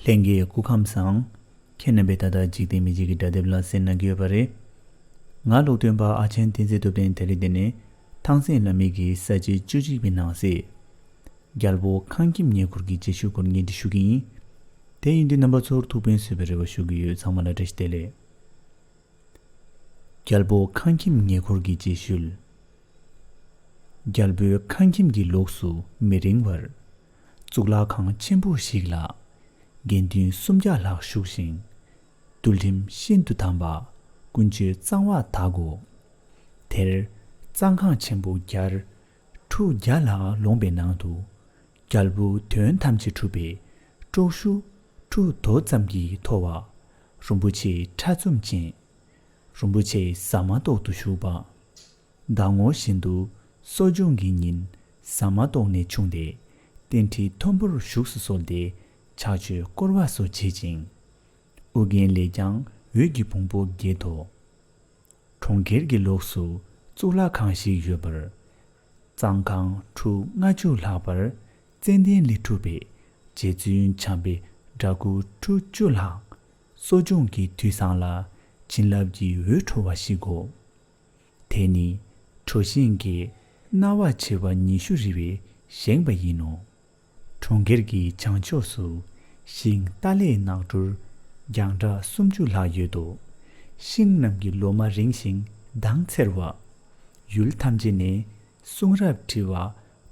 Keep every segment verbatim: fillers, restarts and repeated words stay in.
ལྷན་རྒྱས་སྐུ་ཁམས་བཟང་། ཁྱེད་རྣམ་པས་ད་ལྟ་འཇིག་རྟེན་མི་ཆོས་ཀྱི་སྒྲ་དེབ་ལ་གསན་གནང་གི་ཡོད་པ་རེད། ང་ཀློག་འདོན་པ་ཨ་ཆེན་བསྟན་འཛིན་ཐུབ་བསྟན་དེ་རིང་འདི་ནས་ཐང་སན་བླ་མའི་གི་ས་བཅད་བཅུ་གཅིག་པའི་ནང་གསེས། རྒྱལ་པོ་ཁང་ཁྱིམ་ཉེ་འཁོར་གྱི་རྗེས་ཤུལ་སྐོར་སྙན་སྒྲོན་ཞུ་གི་ཡིན། དེ་ཡིན་དུས་རྣམ་པ་ཚོར་ཐུགས་ཕན་གསོས་པའི་རེ་བ་ཞུ་གི་ཡོད། ཚང་མ་ལ་བཀྲ་ཤིས་བདེ་ལེགས། རྒྱལ་པོ་ཁང་ཁྱིམ་ཉེ་འཁོར་གྱི་རྗེས་ཤུལ། རྒྱལ་པོའི་ཁང་ཁྱིམ་གྱི་ལོགས་སུ་མི་རིང་བར། གཙུག་ལག་ཁང་ཆེན་པོ་ཞིག་ལ། དགེ་འདུན་སུམ་བརྒྱ་ལྷག་བཞུགས་ཤིང་། འདུལ་ཁྲིམས་ཤིན་ཏུ་དམ་པ་ཀུན་སྤྱོད་གཙང་བ་དག་གོ། དེར་གཙང་ཁང་ཆེན་པོ་བརྒྱར། ཁྲུ་བརྒྱ་ལྷག་ལོངས་པའི་ནང་དུ། རྒྱལ་པོའི་དོན་ཐམས་ཅད་གྲུབ་པའི་དཀྲོགས་ཞུ་ཁྲུ་དོ་ཙམ་གྱིས་མཐོ་བ། རིན་པོ་ཆེའི་ཕྲ་ཚོམ་ཅན། རིན་པོ་ཆེའི་ཟ་མ་ཏོག་ཏུ་བཞུགས་པ། ཟླ་ངོ་བཞིན་དུ་གསོ་སྦྱོང་གི་ཉིན་ཟ་མ་ཏོག་ནས་ཕྱུང་སྟེ། རྟེན་ཁྲི་མཐོན་པོར་བཞུགས་སུ་གསོལ་ཏེ་ཕྱག་མཆོད་བསྐོར་བ་སོགས་བྱེད་ཅིང་། ཨོ་རྒྱན་ལས་ཀྱང་འོད་ཀྱི་ཕུང་པོ་བརྒྱད་དོ། གྲོང་ཁྱེར་གྱི་ལོགས་སུ་གཙུག་ལག་ཁང་ཞིག་ཡོད་པར། གཙང་ཁང་ཁྲུ་ལྔ་བཅུ་ལྷག་པར་ཙན་དན་ལས་གྲུབ་པའི་རྗེ་བཙུན་བྱམས་པའི་འདྲ་སྐུ་ཁྲུ་བཅུ་ལྷག་གསོ་སྦྱོང་གི་དུས་བཟང་ལ་བྱིན་རླབས་ཀྱི་འོད་འཕྲོ་བ་ཞིག་གོ། དེ་ནི་གྲོ་ཞིང་གི་སྣ་བ་བྱེ་བ་ཉི་ཤུ་རི་བས་བཞེངས་པ་ཡིན་ནོ། གྲོང་ཁྱེར་གྱི་བྱང་ཕྱོགས་སུ་ཤིང་ཏཱ་ལའི་ནགས་གྲུར་རྒྱང་གྲགས་སུམ་ཅུ་ལྷག་ཡོད་དོ། ཤིང་རྣམས་ཀྱི་ལོ་མ་རིང་ཞིང་མདངས་འཚེར་བ། ཡུལ་ཐམས་ཅད་ནས་གསུང་རབ་འབྲི་བ་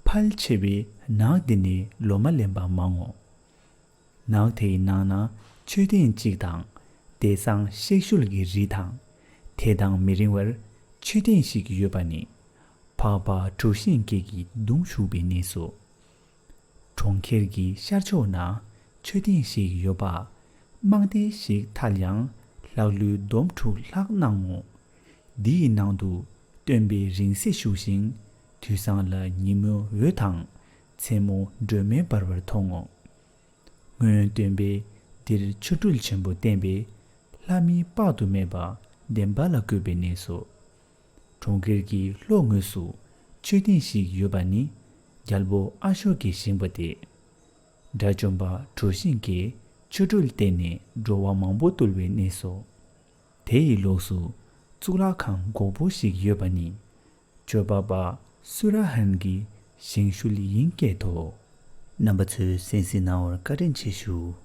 ཕལ་ཆེ་བས་ནགས་འདི་ནས་ལོ་མ་ལེན་པ་མང་ངོ་། ནགས་དེའི་ནང་ན་མཆོད་རྟེན་གཅིག་དང་། བདེ་གསང་གཤེགས་གཞུག་གི་རི་དང་། དེ་དང་མི་རིང་བར་མཆོད་རྟེན་ཞིག་ཡོད་པ་ནི། འཕགས་པ་གྲུ་བཞིན་སྐྱེས་ཀྱི་གདུང་བཞུགས་པའི་གནས་སོ། གྲོང་ཁྱེར་གྱི་ཤར་ཕྱོགས་ན་མཆོད་རྟེན་ཞིག་ཡོད་པ། རྨང་བརྟན་ཞིག་ཐལ་ཡང་ལྷག་ལུས་འདོམ་དྲུག་ལྷག་སྣང་ངོ་། འདིའི་ནང་དུ་སྟོན་པའི་རིང་བསྲེལ་བཞུགས་ཤིང་དུས་བཟང་ལ་ཉིན་མོའི་འོད་དང་མཚན་མོ་སྒྲོན་མེ་འབར་བར་མཐོང་ངོ་། སྔོན་སྟོན་པས་འདིར་ཆོ་འཕྲུལ་ཆེན་པོ་བསྟན་པས་ལྷ་མིའི་དཔག་ཏུ་མེད་པ་བདེན་པ་ལ་བཀོད་པའི་གནས་སོ། གྲོང་ཁྱེར་གྱི་ལྷོ་ངོས་སུ་མཆོད་རྟེན་ཞིག་ཡོད་པ་ནི་རྒྱལ་པོ་ཨ་ཤོ་ཀས་བཞེངས་པ་སྟེ། དགྲ་བཅོམ་པ་གྲུ་བཞིན་གྱིས་ཆོ་འཕྲུལ་བསྟན་ནས་འགྲོ་བ་མང་པོ་བཏུལ་བའི་གནས་སོ། དེ་ཡི་ལོགས་སུ་གཙུག་ལག་ཁང་སྒོག་པོ་ཞིག་ཡོད་པ་ནི། སྤྱོད་པ་པ་སུ་ར་ཧན་གྱི་བཞེངས་ཤུལ་ཡིན་སྐད་དོ། རྣམ་པ་ཚོས་གསན་གཟིགས་གནང་བར་བཀའ་དྲིན་ཆེ་ཞུ།